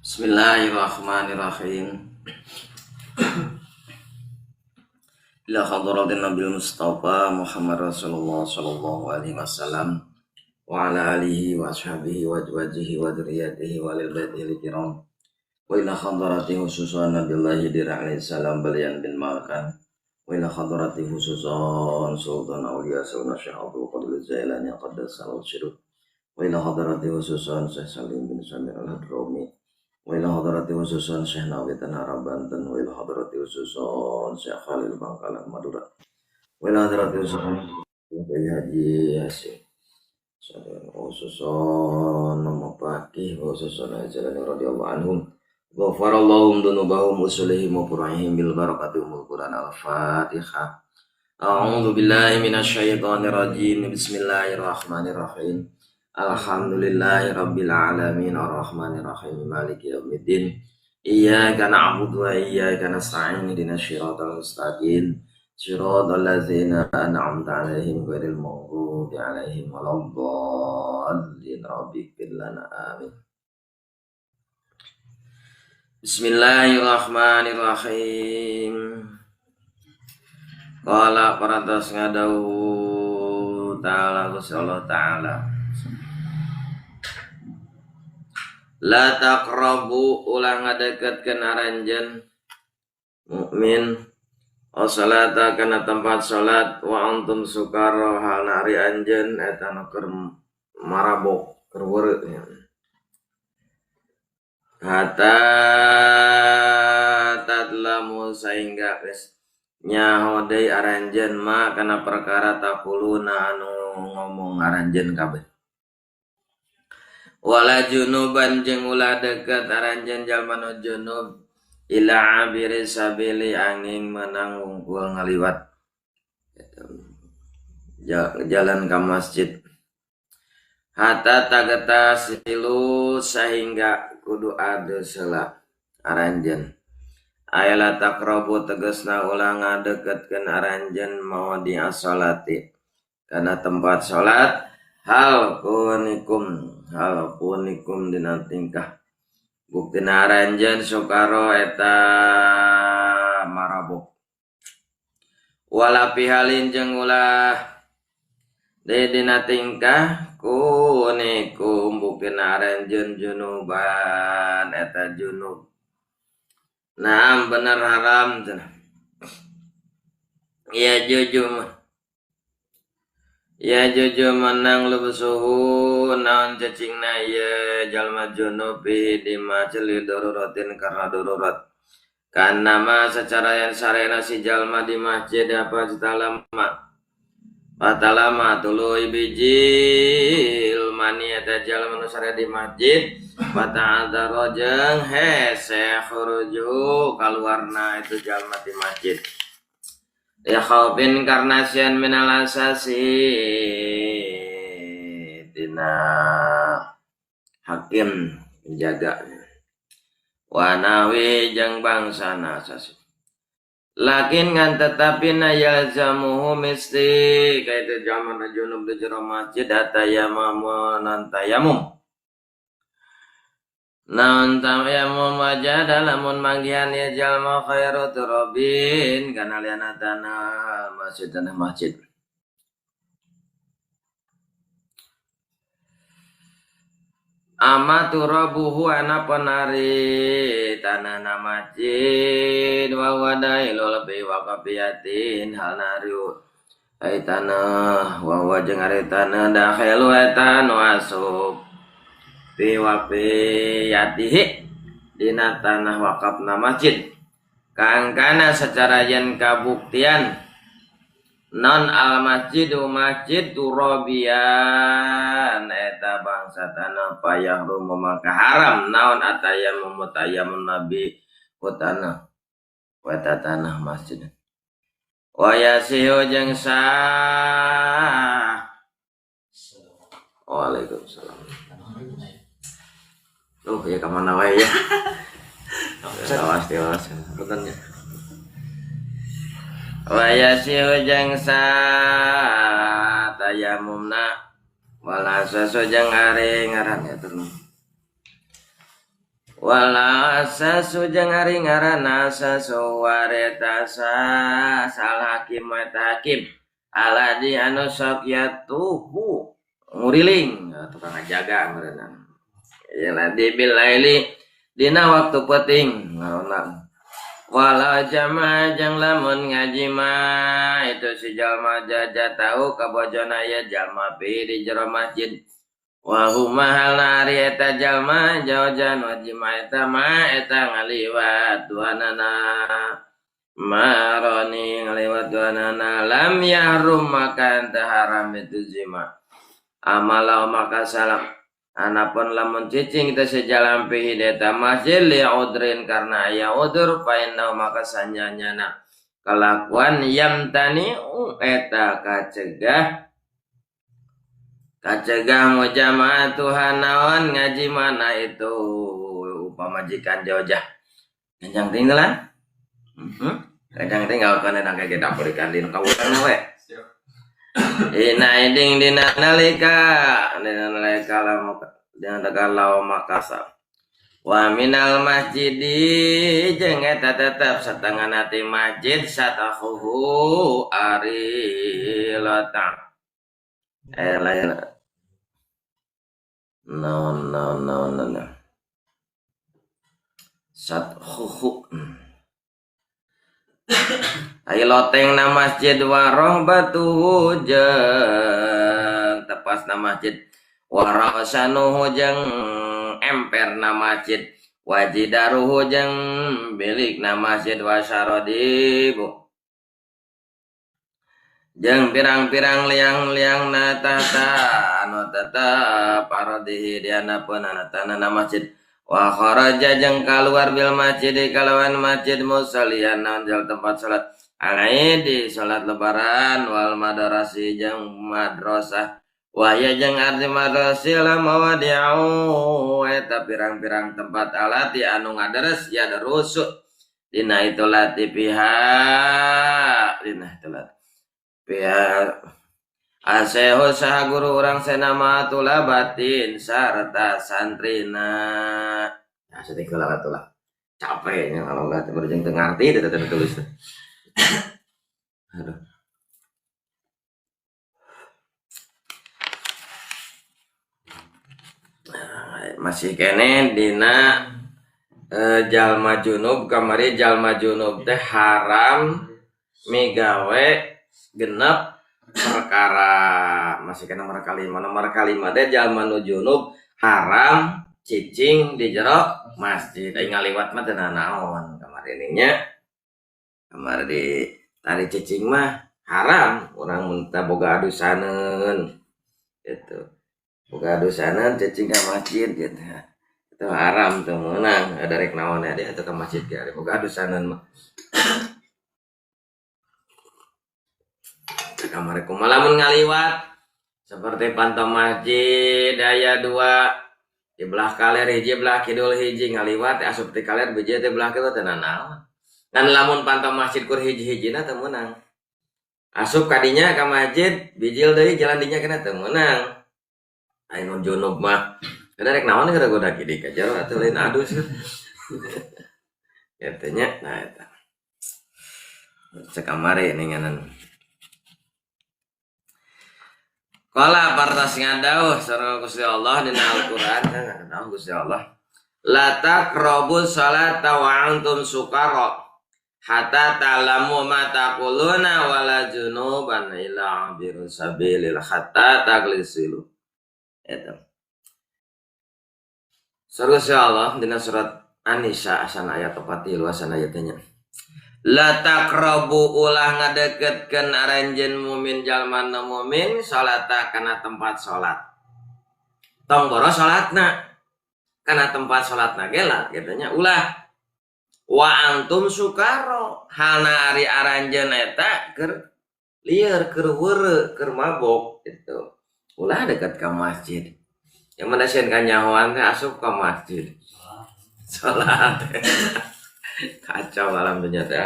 Bismillahirrahmanirrahim. Ila hadratin Nabil Mustafa Muhammad Rasulullah sallallahu alaihi wasallam wa ala alihi wa ashabihi wa azwajihi wa dzurriyyatihi wa lil baitihi kiram. Wa ila hadrati khususan Nabiullah Khidir alaihi salam Balian bin Malkan. Wa ila hadrati khususan Sultan Aulia Sayyidina Syekh Abdul Qadir Jailani qaddasallahu sirruh. Wa ila hadrati khususan Syekh Salim bin Samir Al-Hadrami. Wa ila hadrati khususan Syekh Nawawi Tanara Banten. Wa ila hadrati khususan Syekh Khalil Bangkalan Madura. Wa ila hadrati khususan Kiai Haji Hasim. Khususan Mama Fakih, khususan Ajalani radhiyallahu anhum. Ghafarallahu dzunubahum usulihim wa fura'ihim bil barakati umul Quran. Al-Fatihah. A'udzu billahi minasyaitonir rajim. Bismillahirrahmanirrahim. Alhamdulillahi rabbil alamin arrahmanir rahim maliki yaumiddin. Iyyaka na'budu wa iyyaka nasta'in ihdinas siratal mustaqim. Siratal ladzina an'amta 'alaihim ghairil maghdubi 'alaihim waladdallin. Rabbighfir lana amin. Bismillahirrahmanirrahim. Qala parantos ngadawuh ta'ala Gusti Allah ta'ala. La taqrabu ulah ngadeketkeun aranjeun mukmin salata kana tempat salat wa antum sukara halna ari anjeun eta nu keur marabok keur weureu. Hatta tadlamu sehingga geus nyaho deui aranjeun ma kana perkara taquluna anu ngomong aranjeun kabeh. Wala junuban jeung ulah deukeut aranjeun jalma nu junub ila abiri sabili angin menang wungkul ngaliwat jalan ka masjid. Hatta tageta silu sehingga kudu ade heula aranjeun. Ayla taqrabu tegasna ulah ngadeukeutkeun aranjeun mawadhi as-salati kana tempat salat hal kunikum dina tingkah buktina aranjeun sukaro eta marabok. Wala pihalin jeung ulah deui dina tingkah kunikum buktina aranjeun junuban eta junub. Naam bener haram cenah. Ya juju ya juju menang lubsuhu naon cacingna ieu jalma junub di masjid daruratin karena darurat. Kana mah secara yang sarena si jalma di masjid apa lama. Patalama tuluy bijil mani eta jalma nu sare di masjid pata'adzara jeung hese khuruju kaluarna itu jalma di masjid. Ya khaufin karena sieun minal asasi tina hakim penjaga wanawi jeung bangsana asasi. Lakin ngan tetapi na yalzamuhu misti kaitu jalma nu junub di jero masjid atayamamu nan tayamum. Naon tayamum wajada lamun manggihan ya jalma khairu turabin kana liana tanah masjid tanah masjid. Ama turabuhu ana penari tanah na masjid wa wadailu lebih waqafiyatin hal nariu ai tanah wa wa jeung ari tanah dakhilu eta nu asup fi waqfiyatihi dina tanah wakafna masjid kangkana secara yen kabuktian non al masjidu masjid turabian eta bangsa tanah payah rumu maka haram naon atayamum mutayammum nabi ku tanah wa tanah masjid wa yasihu jeung sah. Waalaikumsalam. Tuh ya kemana wae ya. Awas awas punten nya. Wa yasihu jeung sah tayamumna wala sasu jeung ari ngaran eta. Wala asasu jeung ari ngaranna asasu wareta sal hakim eta hakim aladi anu sok yatuhu nguriling tukang ngajaga meureunna. Ya di bil laili dina waktu penting ngaronang. Wala jama jeung lamun ngajima itu si jalma jajatahu ka bojona ye jalma pi di jero masjid. Wa huma halna ari eta jalma jaujan wajima eta ma eta ngaliwat duanana maroni ngaliwat duanana lam yahrum maka ente haram itu zima amala maka salam. Anapun lamun cicing teh sejalan pihi deta masjid li udrin karena aya udur painau maka sanyanyana kelakuan yamtani eta kacegah kacegah mujamaah Tuhan naon ngaji mana itu pamajikan jauh-jauh ganjang tinggal ganjang tinggal kana nang kayak dapur ikan di kawuran we. Ina iding dina nalika dina nalika dina tagalaw makasa wa minal masjidi jeung eta tetep satengahna ti masjid satahuhu ari lata lain no no no no no sathuhu ai loteng na masjid warohbatuhu jeung tepas na masjid warasanuhu jeung emper na masjid wajidaruhu jeung bilik na masjid wasarodibu jeung pirang-pirang liang-liang na tahta anu tetep arodihi dianapeunana tanah masjid wa kharaja jeung kaluar bil masjid kalawan masjid musallian naon tempat salat al-idi salat lebaran wal madrasi jeung madrasah wa ya jeung arti madrasah la mawadi'u eta pirang-pirang tempat alati anu ngaderes ya darusuk dina itu lati pihak dina itu lati pihak aseho saha guru urang senama tulabatin sarta santrina. Nah, sedih lah atulah. Capeknya kalau enggak berjeng teu ngarti teh teh tulis. Aduh. Nah, masih kene dina jalma junub kamari jalma junub teh haram migawe genep perkara. Masih kena nomor kalima, nomor kalima teh jalma nu junub haram cicing di jero masjid. Ai ngaliwat mah teu nanaon kamari nya. Kamari di tari cicing mah haram urang mun teu boga adusaneun gitu. Boga adusaneun cicing ka masjid gitu. Itu haram teu meunang ada rek naon dia atuh ka masjid ge boga adusaneun mah. Kamari kumaha lamun ngaliwat seperti pantau masjid aya dua di belah kaler hiji belah kidul hiji ngaliwat asup ti kaler biji teh belah kidul teu nanaon. Ngan lamun pantau masjid kur hiji-hijina teu meunang. Asup kadinya ka masjid bijil deui jalan dinya kana teu meunang. Aya nu junub mah kada rek naon kada goda kieu ka jero atuh lain adus. Kitu nya nah eta. Sakamari ninganan. Qala partas ngadauh sareng Gusti Allah dina Al-Qur'an ngadauh Gusti Allah. La taqrabus salata wa antum sukara hatta ta'lamu ma taquluna wala junuban ila abiru sabilil hatta taglisilu. Eta. Sareng Gusti Allah dina surat An-Nisa asana ayat 43 asana ayatnya. La taqrabu ulah ngadeketkeun aranjeun mumin jalma nu mumin salata kana tempat salat. Tong boro salatna kana tempat salatna ge lah kitu nya ulah. Wa antum sukaro halna ari aranjeun eta keur lieur keur weureu keur mabok gitu. Ulah deket ka masjid. Yang mana sieun kanyahoan teh asup ka masjid. Salat. Kacau alam dunia teh.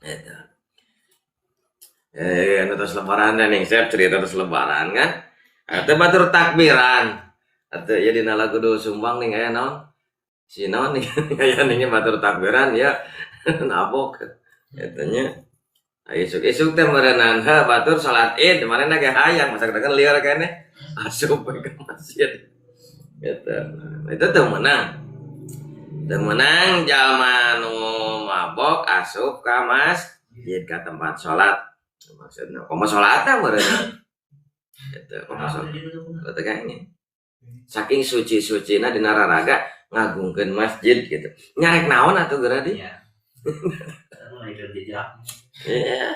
Eta. Anu tos lebaran nih, saya cerita tos lebaran kan. Eta batur takbiran. Atau ya dina lagu do sumbang nih aya naon? Si naon nih aya nih batur takbiran ya nabok. Eta nya isuk-isuk teh meureunnan heuh batur salat Id manehna ge hayang masak degan lieur keneh asup we ka masjid. Gitu. Nah, itu teu meunang. Teu meunang jalma nu mabok asup ka masjid ka tempat salat. Maksudna komo salatna meureunna. Gitu, komo salat. Teu kayaknya. Saking suci-sucina dina raraga ngagungkeun masjid gitu. Nyarek naon atuh geura di? Iya. Iya.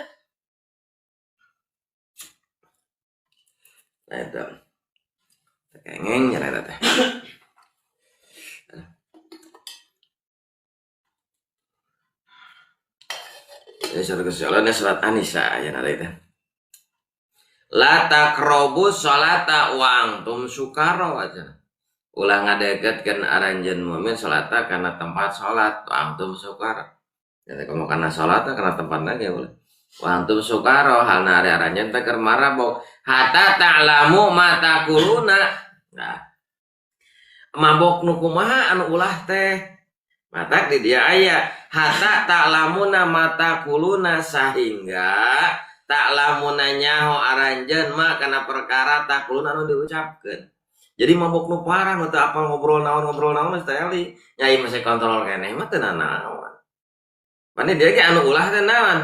Nah itu. Kengeng nyarek teh. Ini surat kesolan surat An-Nisa ya nada itu. La taqrabu sholata wa antum sukara aja. Ulah ngadeketkeun aranjeun mukmin salata kana tempat salat wa antum sukara. Jadi kamu kana salat kana tempatna ge ulah. Wa antum sukara halna ari aranjeun teh keur marabok hatta ta'lamu ma taquluna. Nah, mabok nu kumaha anu ulah teh? Matak di dia aya hatta ta'lamuna ma taquluna sahingga ta'lamuna nyaho aranjeun mah kana perkara taquluna anu diucapkeun. Jadi mabok nu parah nu teu apal ngobrol naon geus teh eli. Nyai masih kontrol keneh mah teu nanaon. Pane dia ge anu ulah teh naon?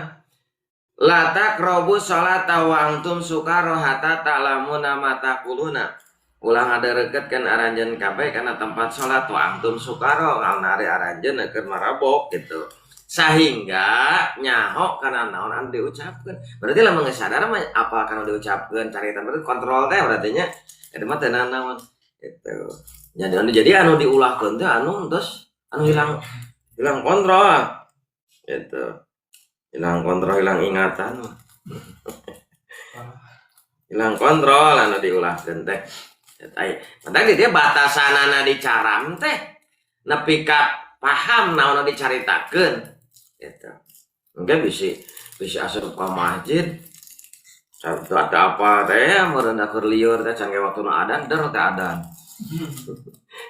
La taqrabu sholata wa antum sukara hatta ta'lamuna ma taquluna. Ulah ngadeuketkeun aranjeun kabeh kana tempat salat wa antum sukara ngalna ari aranjeun keur marabok gitu. Sahingga nyaho kana naon anu diucapkeun. Berarti lamun geus sadar mah apa kana diucapkeun carita berarti kontrol teh berarti nya eta mah teu nanaon gitu. Jadi anu diulahkeun teh anu terus anu hilang kontrol gitu. Hilang kontrol, hilang ingatan. Hilang kontrol anu diulahkeun teh. Matak dia batasanana dicaram teh nepi ka paham naon anu dicaritakeun gitu. Engke bisi asup ka masjid satu ada apa teh meureun keur lieur teh can ge waktuna adan der teh adan.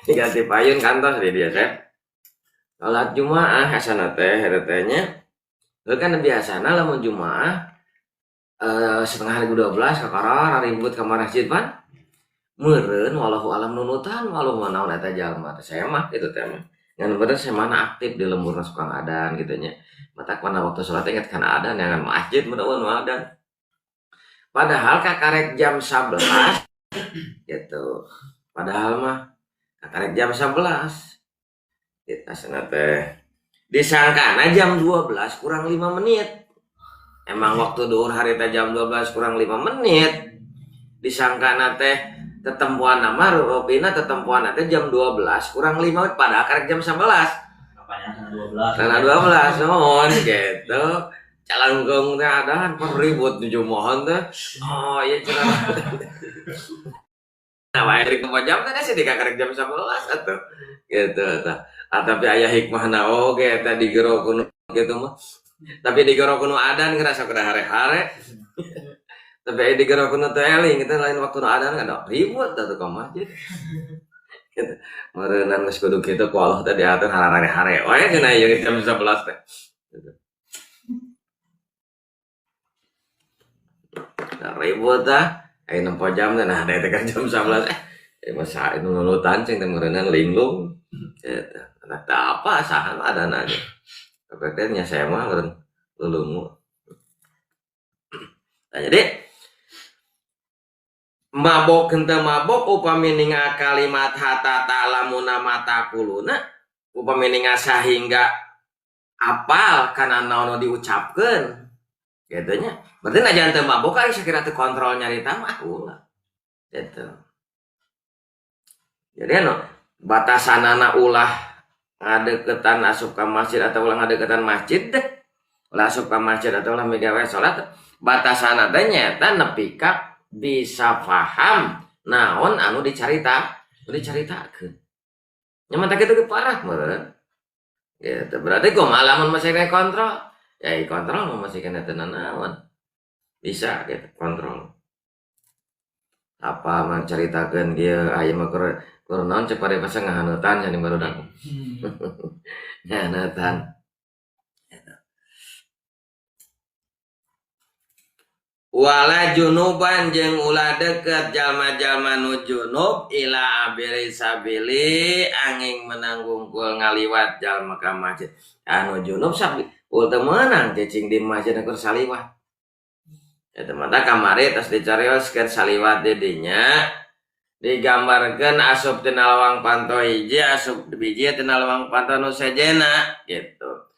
Diganti payun kantos di dia teh. Salat Jumaah asana teh eta teh nya. Heuh kan biasana lamun Jumaah 11:30 kakara ribut ka masjid pan. Meureun wallahu alam nunutan walau naon eta jalma teh saya mah kitu teh mah. Ngan bener saya mana aktif di lemburna suka ngadan gitu nya. Matak mana waktu salat inget kana adan jangan masjid mun adan. Padahal kakarek jam 11 gitu. Padahal mah kakarek jam 11. Gitu asana teh. Disangkana jam 12 kurang 5 menit. Emang waktu duhur hari teh jam 12 kurang 5 menit. Disangkana teh tetempuan nama rupina tetempuan teh jam 12 kurang 5 menit padahal karek jam 11. Apanya 12. Karena 12 nuhun gitu. Calangkeung teh adahan ribut di Jumahan teh. Oh iya cenah. Nah, wae rek jam teh sih dikakarek jam 11 atuh. Gitu tah. Ah, tapi aya hikmahna oge eta digero kuno gitu mah. Tapi digero kuno adan ngerasa kudu hare-hare. Tapi aya digero kuno teh eling kita lain waktu nu adan kan ribut atuh ka masjid. Gitu. Meureunnan geus kudu kitu ku Allah teh diatur hare-hare we cenah ieu jam 11 teh. Gitu. Nah, ribut tah. Aya nempo jam teh nah teh kan jam 11 masa itu nunutan cing teh meureunnan linglung. Gitu. Nah, teh apa saha adana ge. Tapi teh nya saya mah meureun lulungu. Nah, jadi mabok henteu mabok upami ningal kalimat hatta ta'lamuna ma taquluna upami ningal sahingga apal kana naon diucapkeun gitu nya. Berarti najan teu mabok ari sakira teu kontrol nyarita mah ulah. Gitu. Jadi anu batasanana ulah ngadeukeutan asup ka masjid atau ulah ngadeukeutan masjid deh. Ulah asup ka masjid atau ulah migawe salat batasanana teh nyaeta nepi ka bisa paham naon anu dicarita, anu dicaritakeun. Nya mah teh kitu ge parah meureun. Gitu. Berarti kumaha lamun masih kena kontrol? Ya kontrol mah masih kena teu nanaon. Bisa gitu kontrol. Apa menceritakeun kieu aya mah keur naon cek paribasa ngahaneutan cenah barudak. Ngahaneutan. Wala junuban jeung ulah deket jalma-jalma nu junub ila abiri sabili angin menang wungkul ngaliwat jalma ka masjid. Anu junub sabi ulah teu meunang cicing di masjid keur saliwat. Eta mah kamari tos dicarioskeun saliwat di dinya digambarkeun asup tina lawang panto hiji asup biji tina lawang panto nu sejena gitu.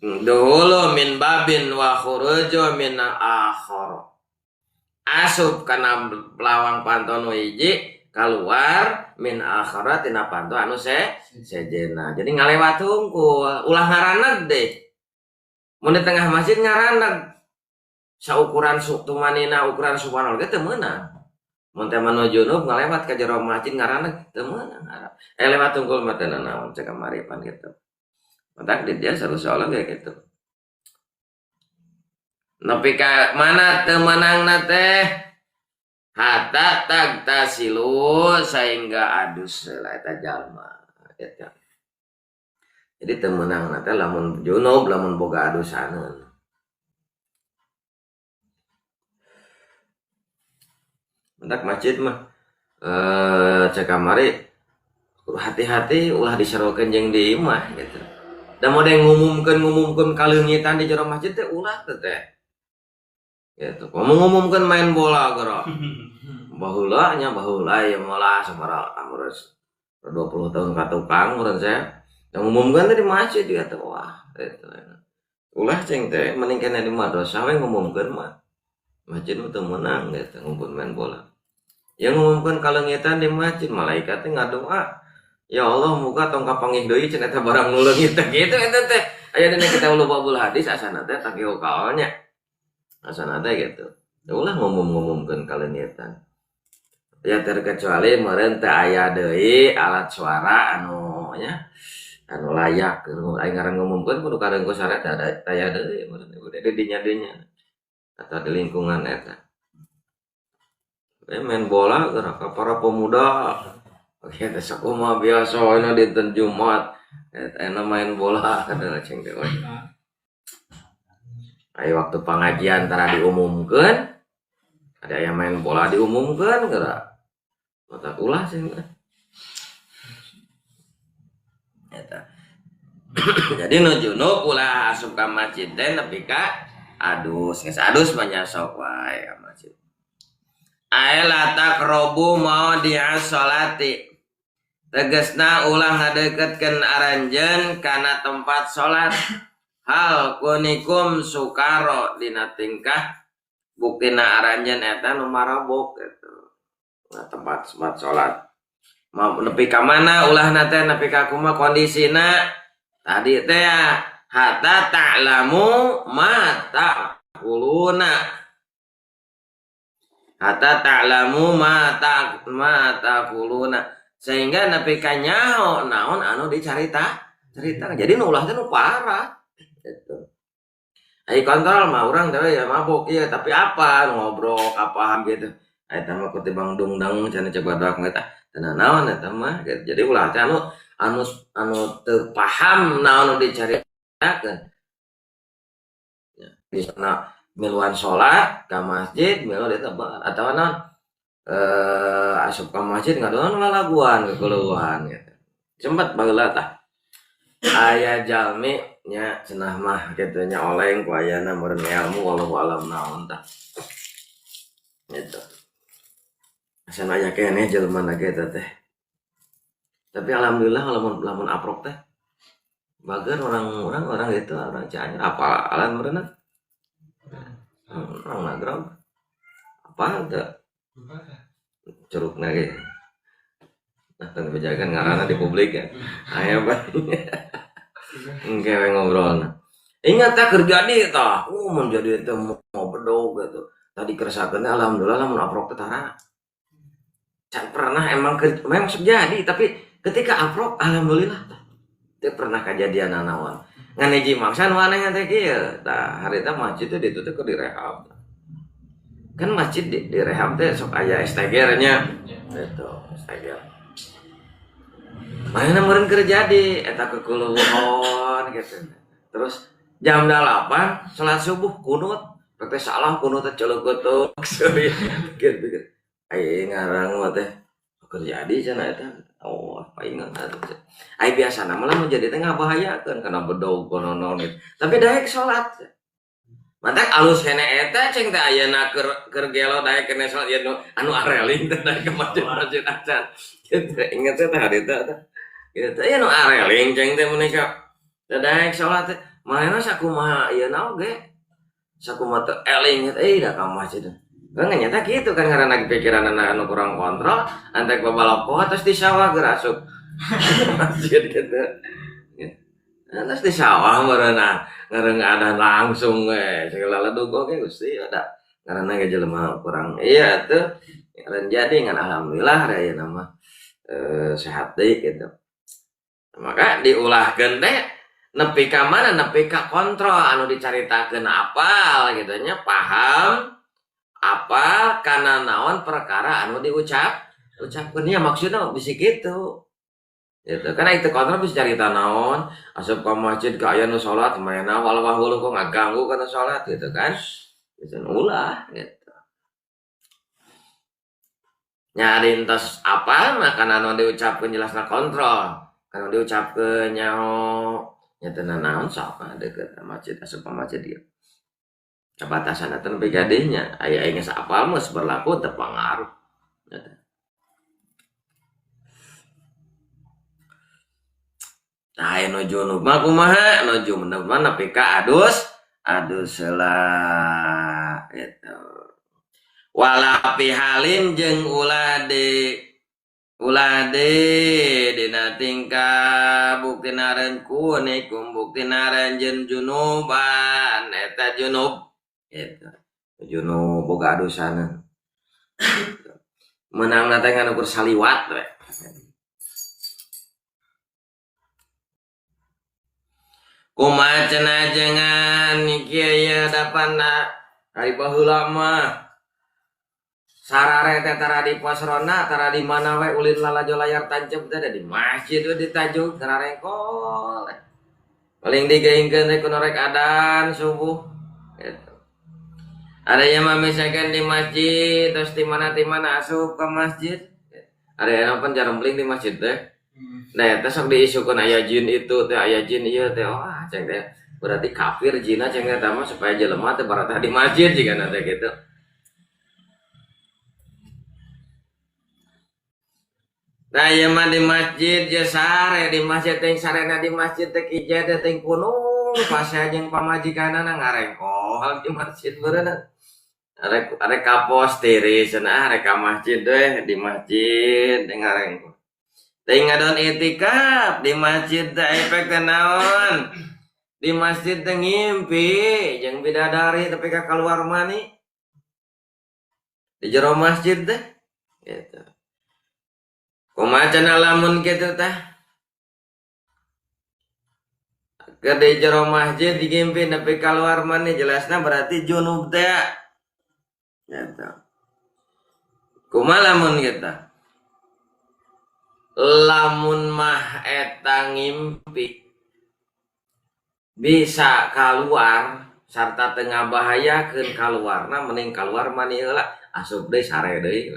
Duhulu min babin wa khuruju min akhar. Asup kana lawang panto nu hiji kaluar min akhara tina panto anu sejena. Jadi ngalewat hungkul ulah ngaraneg deh. Mun di tengah masjid ngaraneg saukuran tumanina ukuran subhanallah ge teu meunang. Mun teh manu junub ngalewat ka jero masjid ngaraneg teu meunang. Lewat hungkul mah teu nanaon cek kamari pan kitu. Matak di dia selalu soalan kayak gitu. Nepi ka mana teu meunangna teh? Hatta tagtasilu sehingga adus lah eta jalma. Eta. Jadi teu meunangna teh lamun junub lamun boga adusaneun. Matak masjid mah cek kamari hati-hati ulah diserokeun jeung di imah gitu. Da mode ngumumkeun kaleungitan di jero masjid teh ulah teh teh. Gitu. Komo ngumumkeun main bola geura. Baheula nya baheula ieu molah sabaraha amurs 20 tahun ka tukang meureun saya. Da ngumumkeun teh di masjid gitu. Wah, gitu. Ulah cing teh mending keneh di madrasah we ngumumkeun mah. Masjid mah teu meunang gitu ngumpul main bola. Yang ngumumkeun kaleungitan di masjid malaikat teh ngadoa. Ya Allah muka tong kapanggih deui cenah eta barang nu leungit teh kitu eta teh. Aya dina kitab Lubabul Hadis asana teh tangkieu kaolnya. Asana teh gitu. Ulah ngumum-ngumumkeun kaleungitan. Ya terkecuali meureun teh aya deui alat suara anu nya anu layak aing ngaran ngumumkeun kudu kareungku sare teh ada aya deui meureun di dinya-dinya atau di lingkungan eta. Main bola geura ka para pemuda. Oke, teh sakumaha biasa we dinten Jumat. Eta main bola kada cing teh we. Aya waktu pengajian tara diumumkeun, ada yang main bola diumumkeun geura. Mata ulah sih. Eta. Jadi nu junub ulah asup ka masjid teh nepi ka adus, geus adus mah nya sok wae ka masjid. Aela taqrabu mawdi'a sholati. Tegasna ulah ngadeukeutkeun aranjeun kana tempat salat. Hal kunikum sukaro dina tingkah buktina aranjeun eta nu marabok gitu. Nah, tempat salat. Mau nepi ka mana ulahna teh nepi ka kumaha kondisina? Tadi teh hatta ta'lamu ma ta'kuluna. Hatta ta'lamu ma ta'kuluna. Sehingga nepi ka nyaho naon anu dicarita cerita. Jadi nu ulah teh nu parah gitu. Ai kontrol mah urang teh ya mabok ieu tapi apa ngobrol apa gitu. Eta mah kutimbang dungdang cenah cek badak mah eta. Teu naon eta mah gitu. Jadi ulah teh anu teu paham naon nu dicaritakeun. Ya, di sana miluan salat ka masjid milu di tempat atawa naon asup ka masjid ngadoan lalaguan kekeluhan gitu. Sempat baheula tah. Aya jalmi nya cenah mah kitu nya oleng ku ayana meureun ilmu wallahu alam naon tah. Gitu. Asana aya keneh jelema na ge eta teh. Tapi alhamdulillah lamun aprok teh bager orang-orang gitu orang Cianjur apa alan meureunna? Orang Nagrog. Apa teu? Curugna ge. Nah, teu bejakeun ngaranna di publik ya. Aya bae. Engke we ngobrolna. Ingat teh keur jadi tah. Mun jadi teh mau bedog gitu. Tadi keresakeun alhamdulillah lamun aprok teh tara. Can pernah emang memang sok jadi tapi ketika aprok alhamdulillah tah. Teu pernah kajadian nanaon. Ngan hiji maksa nu aneh teh kieu. Tah harita masjid teh ditutup keur direhab. Kan masjid di rehab teh sok aya STG nya. Gitu, STG. Mana meureun keur jadi eta kekuluhon gitu. Terus jam 8 salat subuh kunut, teh salah kunut teh celeukeuteuh seuri pikir-pikir. Ai ngarang mah teh keur jadi cenah eta. Oh, paingan atuh. Ai biasana mah lamun jadi teh ngabahayakeun kana bedog kono naon gitu. Tapi daek salat. Matak alus kene eta ceng teh ayeuna keur gelo daek kene salat ieu anu areling teh daek ke masjid-masjid acan. Gitu inget teh harita teh. Gitu teh anu areling ceng teh menika. Teh daek salat teh manehna sakumaha ieu na oge. Sakumaha teu eling teh da ka masjid. Kan nyata kitu kan ngaranna pikiranna anu kurang kontrol, antek babalokoh terus di sawah geus asup masjid gitu. Terus di sawah meureunna ngareng adan langsung we segala ledug oge Gusti ada ngaranna ge jelema kurang iya tuh ngaran jadi ngan alhamdulillah ayeuna mah sehat deui gitu. Maka diulahkeun teh nepi ka mana nepi ka kontrol anu dicaritakeun apal gitu nya paham apal kana naon perkara anu diucap ucapkeun nya maksudna bisi kitu. Gitu. Karena itu kontrol bisa carita naon, asup ka masjid ka aya nu salat mainna walawah hulu kok ngaganggu kana salat gitu kan. Bisa ulah gitu. Nyari entos apa maka anu diucapkeun jelasna kontrol. Kana diucapkeun nyaho nya teu naon sok deukeut masjid asup ka masjid ieu. Kabatasan eta nepi ka dinya aya geus apal mah berlaku teu pangaruh. Gitu. Nah, anu junub mah kumaha? Nu junub mah nepi ka adus heula gitu. Wala pihalin jeung ulah de dina tingkah buktina kunikum buktina jeung junuban eta junub gitu. Junub boga adusana. Meunangna teh ngan ukur saliwat we. Kumaha cenah jengan kieu ieu dapana ari baheula mah sarare teh tara di pos ronda tara di mana we ulin lalajo layar tancep teh di masjid we ditajuk tara rengkol paling digeingkeun teh kuno rek adan subuh gitu. Ada yang mah misalkan di masjid terus di mana asup ke masjid ada yang pan jarembling di masjid teh. Nah, eta sok diisukeun aya jin itu teh aya jin ieu teh wah ceng teh berarti kafir jinna ceng teh mah supaya jelema teh baratah di masjid jigana teh gitu. Nah, ieu mah di masjid je sare di masjid teh sarena di masjid teh kije teh ting punung pasea jeung pamajikanana ngarengkol di masjid beureuna. Arek kapos tiris cenah arek ka masjid teh di masjid ngarengkol. Teh ngadon itikaf di masjid teh efek teh naon? Di masjid teh ngimpi jeung bidadari tapi ka kaluar mani. Di jero masjid teh gitu. Kumaha cenah lamun kitu teh? Ke di jero masjid digimpi nepi kaluar mani jelasna berarti junub teh. Gitu. Kumaha lamun kitu? Lamun mah eta ngimpi bisa kaluar sarta teu ngabahayakeun kaluarna mending kaluar mani heula asup deui sare deui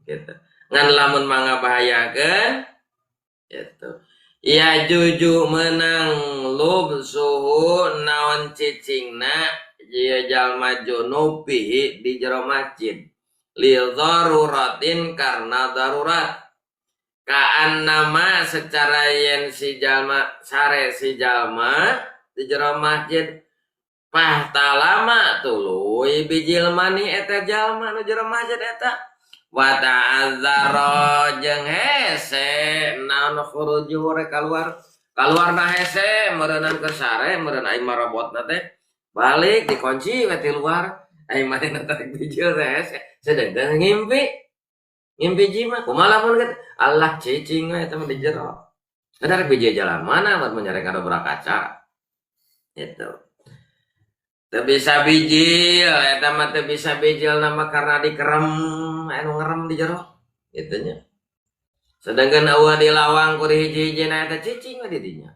gitu. Ngan lamun mah ngabahayakeun gitu. Ya juju menang lub suhu naon cicingna ieu jalma junub bihi di jero masjid li daruratin karena darurat. Kaan nama secara yen si jalma sare si jalma di jero masjid pahtalama tuluy bijil mani eta jalma nu jero masjid eta wa ta'azzara jeung hese naon khuruju rek kaluar kaluarna hese meureunnan keur sare meureun aing marobotna teh balik dikunci we ti luar aing manehna tarik bijil teh hese sedeng ngimpi ngimpi jima kumaha lamun kitu Allah cicing we eta mah di jero. Ada rek bijil jalan mana buat menyerek ada kaca. Gitu. Teu bisa bijil eta mah teu bisa bijil nama karena dikerem anu ngerem di jero kitu nya. Sedangkan eueuh di lawang ku dihiji-hijina eta cicing we di dinya.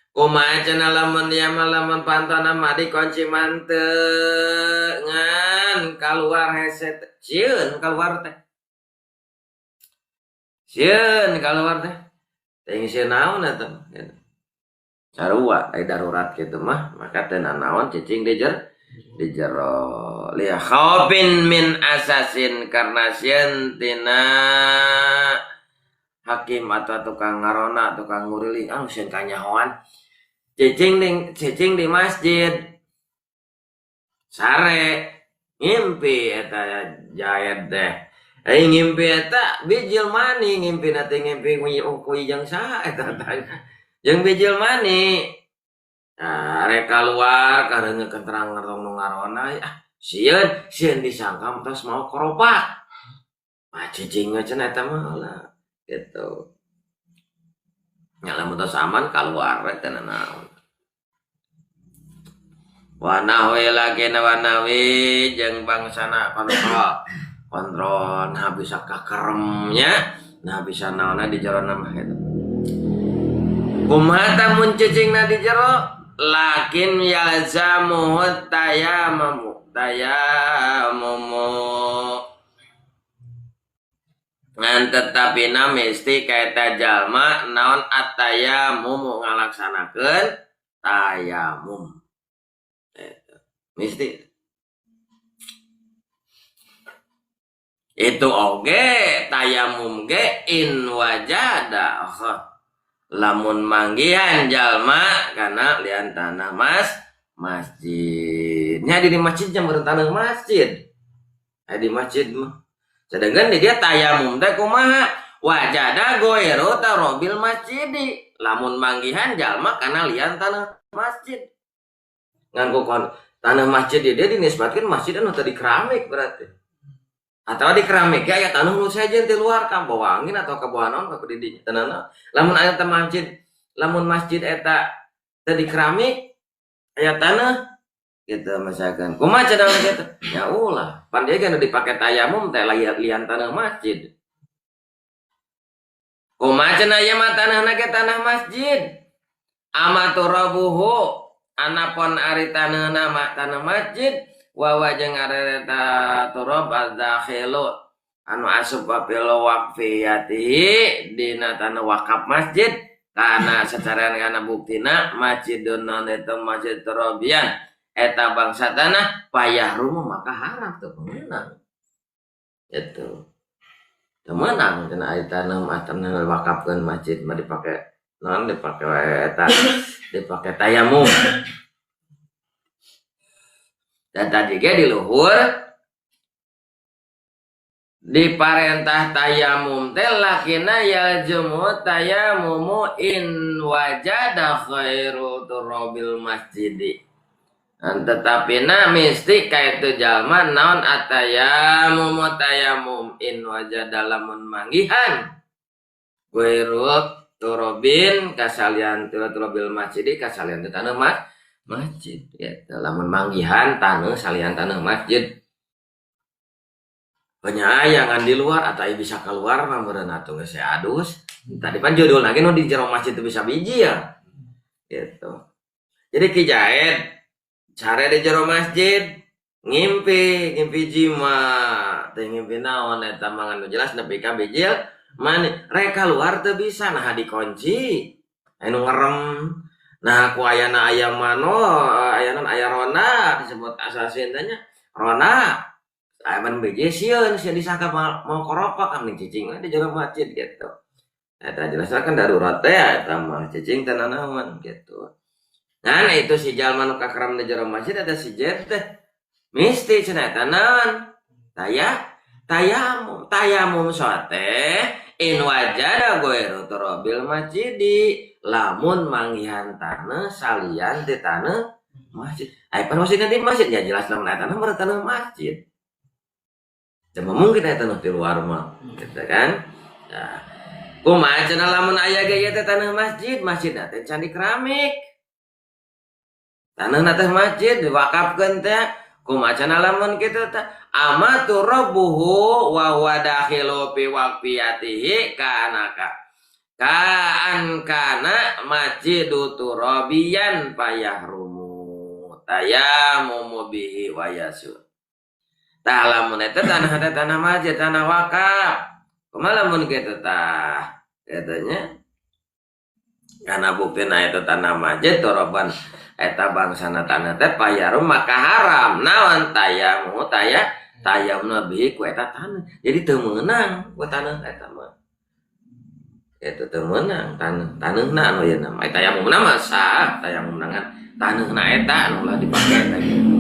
Kumaha cenah lamun dia mah lamun pantona mah dikunci mah teu ngan kaluar hese teh sieun kaluar teh. Sieun kaluar teh. Teuing sieun naon eta mah gitu. Sarua ai darurat kitu mah maka teu nanaon cicing di jero li khaufin min asasin karena sieun tina hakim atau tukang ngarona tukang nguriling ah sieun kanyahoan cicing di masjid sare ngimpi eta jaed teh ai ngimpi eta bijil mani ngimpina teh ngimpi kuy jeung saha eta teh jeung bijil mani. Nah, rek kaluar kareungeun terang ngerong nu ngarona ah sieun sieun disangka tos mau koropak. Ah cicing we cenah eta mah lah gitu. Nya lamun tos aman kaluar we teh nanaon. Wa nahwi lagi wa nahwi jeung bangsana kontrol. Kontrol nah bisa kakeremnya, nah bisa naonna di jero mah gitu. Kumaha tah mun cicingna di jero lakin yalzamuhu tayamumu ngan tetapina mesti kaeta jalma naon atayamumu ngalaksanakeun tayamum eta mesti itu oge tayamum ge in wajada lamun manggihan jalma kana lian tanah masjid nya di masjid nya meureun tanah masjid aya di masjid mah sedangkan di dia tayamum teh kumaha wajada goiru tarobil masjidi lamun manggihan jalma kana lian tanah masjid ngan ku tanah masjid di dia dinisbatkeun masjid anu teu di keramik berarti atau di keramik ya tanah nu sejen di luar ka bawa angin atau ka bawa naon ka di dinya tenana lamun aya teh masjid lamun masjid eta teu di keramik aya tanah gitu misalkan kumaha cenah kitu ya ulah pan dia kan dipake tayamum teh lian tanah masjid kumaha cenah ieu mah tanahna ge tanah masjid amaturabuhu anapon ari tanahna mah tanah masjid wa jeung ari eta turab adzakhilu anu asup fil waqfiyati dina tanah wakaf masjid kana sacarean kana buktina masjidun non eta masjid turabian eta bangsa tanah payah rumu maka haram teu meunang itu teu meunang cenah ari tanah mah tanah wakafkeun masjid mah dipake non dipake eta dipake tayamum. Dan tadi ge di luhur diparentah tayamum teh lakina yaljumu tayamumu in wajada khairu turabil masjidi. Dan tetapi na mesti kaitu jalma naon atayamumu tayamum in wajada lamun manggihan khairu turabin kasalian turabil masjidi kasalian teh taneuh masjid ya lamun manggihan taneuh salian taneuh masjid penyayangan di luar atau bisa keluar mah meureun atuh geus adus tadi pan judul lagi nu di jero masjid teu bisa biji ya gitu. Jadi Ki Jaed care di jero masjid ngimpi ngimpi jima teh ngimpi naon eta mangan nu jelas nepi ka bijil mani rek keluar teu bisa nah dikunci anu ngerem. Nah, ku ayana aya mano, ayana aya rona disebut asasin teh nya. Rona aya BJ sieun sieun disangka mau koropak kan cicing we di jero masjid gitu. Eta jelas kan darurat teh eta mah cicing teh nanaon gitu. Nah, itu si jalma nu kakeram di jero masjid eta si jet teh. Misti cenah eta naon? Tayamum, tayamum teh in wajada ghairu turabil masjidi lamun manggihan tanah salian di tanah masjid. Ai pan masjid di masjid ya jelas lamun aya tanah mah tanah masjid. Cuma mungkin aya tanah di luar mah gitu kan. Nah, kumaha cenah lamun aya ge ieu teh tanah masjid, masjidna teh can di keramik. Taneuhna teh masjid diwakafkeun teh kumaha cenah lamun kitu teh amatu rabbuhu wa huwa dakhilu fi waqfiyatihi kanaka kaan kana masjidu turabiyan payahrumu tayamumu bihi wa yasu. Tah lamun eta tanah teh tanah masjid tanah wakaf. Kumaha lamun kitu tah? Katanya karena buktina eta tanah masjid turaban eta bangsana tanah teh payahrum maka haram. Naon tayamu tayamna bihi ku eta tanah. Jadi teu meunang ku tanah eta mah. Eta teu meunang tanah taneuhna anu ieu mah tayamumna mah sah tayamumna ngan taneuhna eta anu ulah dipake eta gitu.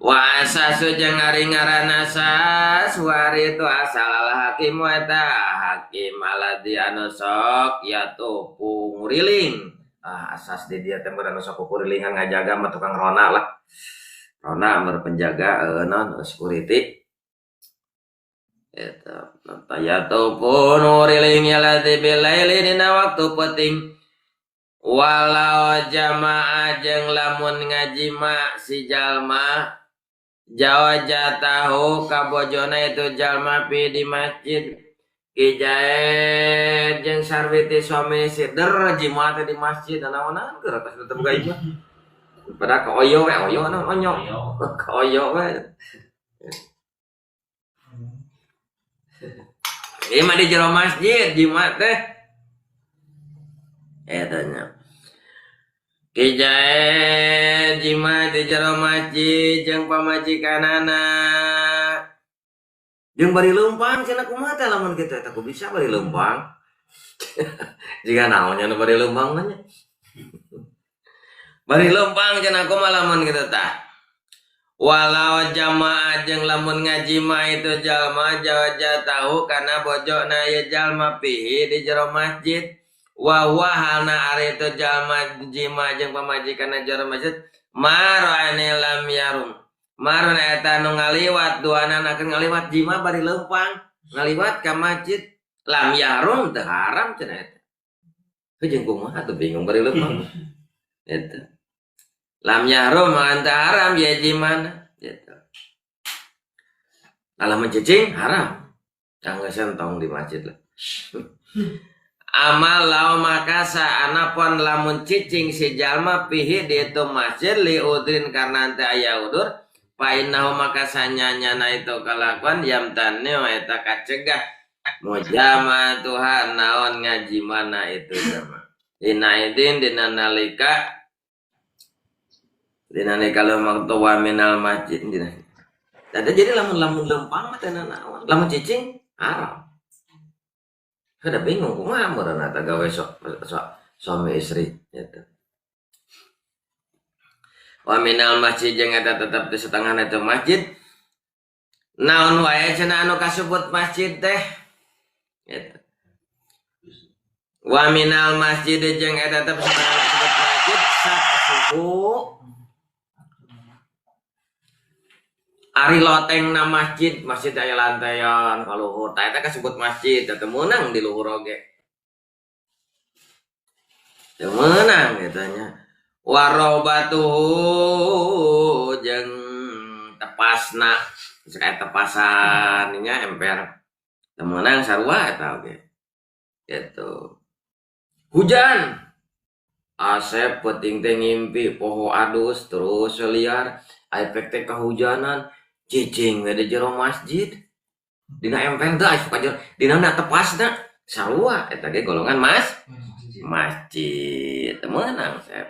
Wa asasu jeung ari ngaran asas wari itu asal al hakim eta hakim aladi anu sok yatupu nguriling. Ah asas di dia teh anu sok kurilingan ngajaga mah tukang rona lah. Rona mer penjaga non security. Eta yatupu nguriling aladi bilaili dina waktu penting. Walau jamaah jeung lamun ngajima si jalma jawa tahu kabojona itu jalma pi di masjid kijae jeung sarwiti suami istri der jima teh di masjid naonan keur atas teu boga imah pada ka oyo we oyo naon onyo ka oyo we ieu mah di jero masjid jima teh eta nya kijae jima di jero masjid jeung pamajikanana jeung bari leumpang cenah kumaha teh lamun kitu eta ku bisa bari leumpang jika naonnya nu bari leumpang mah nya bari leumpang cenah kumaha lamun kitu tah walau jamaah jeung lamun ngajima itu jalma jawaja tahu kana bojona ieu jalma pihi di jero masjid wa wahalna ari itu jalma jima jeung pamajikanna jero masjid marane lam yarum marun eta nu ngaliwat duanana keur ngaliwat jima bari leumpang ngaliwat ka masjid lam yarum teu haram cenah eta heuh jeung kumaha atuh bingung bari leumpang eta lam yarum teu haram ye jimana gitu lamun cicing haram kanggesan tong di masjid lah. Amal lau makasa anapun lamun cicing si jalma pihi di itu masjid li udrin karena ante aya udur painahu makasa nyanyana itu kalakuan yamtane eta kacegah mujama Tuhan naon ngaji mana itu jama dina idin dina nalika kalau waktu minal masjid dina jadi lamun lamun lempang mah teh naon lamun cicing haram. Kada bingung kumaha meureun eta gawe sok suami istri gitu. Wa minal masjid jeung eta tetep di setengah itu masjid. Naon wae cenah anu kasebut masjid teh gitu. Wa minal masjid jeung eta tetep setengah kasebut masjid saqfuhu ari lotengna masjid, masjid aya lantaian ka luhur. Tah eta kasebut masjid, teu meunang di luhur oge. Teu meunang eta nya. Warobatuhu jeung tepasna, geus tepasan nya emper. Teu meunang sarua eta oge. Gitu. Hujan. Asep peuting teh ngimpi poho adus terus liar, efek teh kahujanan. Cicing we di jero masjid dina emper teh asup ka jero dina na tepasna sarua eta ge golongan masjid teu meunang sep.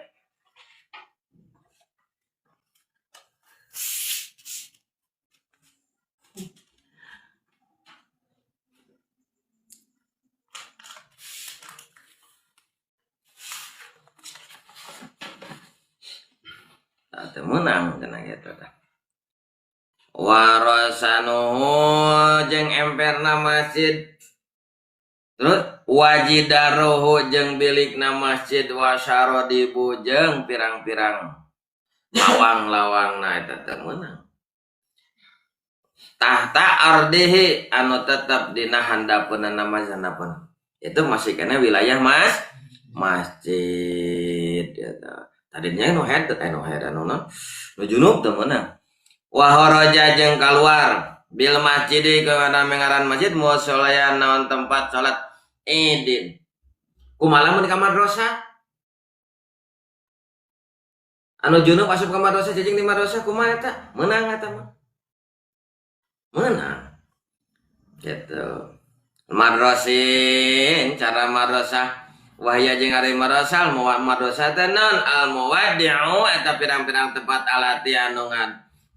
Tah teu meunang cenah kitu tah. Warasanuhu jeung emperna masjid terus wajidaruhu jeung bilikna masjid wasarodibu jeung pirang-pirang lawang-lawangna eta teu meunang tahta ardihi anu tetep dina handapeunana masjid handapeun itu masih kena wilayah masjid. Id eta. Tadinya nu head nu head anu nu junub teu meunang. Wa kharaja jeung kaluar bil masjid ke ngaran masjid musolayan naon tempat salat Idin. Kumaha lamun ka madrasah? Anu junub asup ka madrasah cicing di madrasah kumaha eta? Meunang eta mah. Meunang. Gitu. Madrasin cara madrasah wahya jeung ari madrasah madrasah teh naon al muwaddi'u eta pirang-pirang tempat alati anu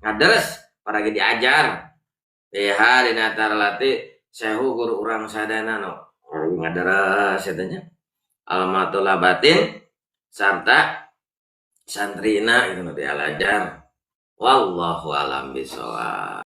ngaderes paragi diajar. Biha dina tarlati sehu guru urang sadana nu ngaderes eta nya. Almatulabatin sarta santrina itu nu dialajar. Wallahu alam bisawab.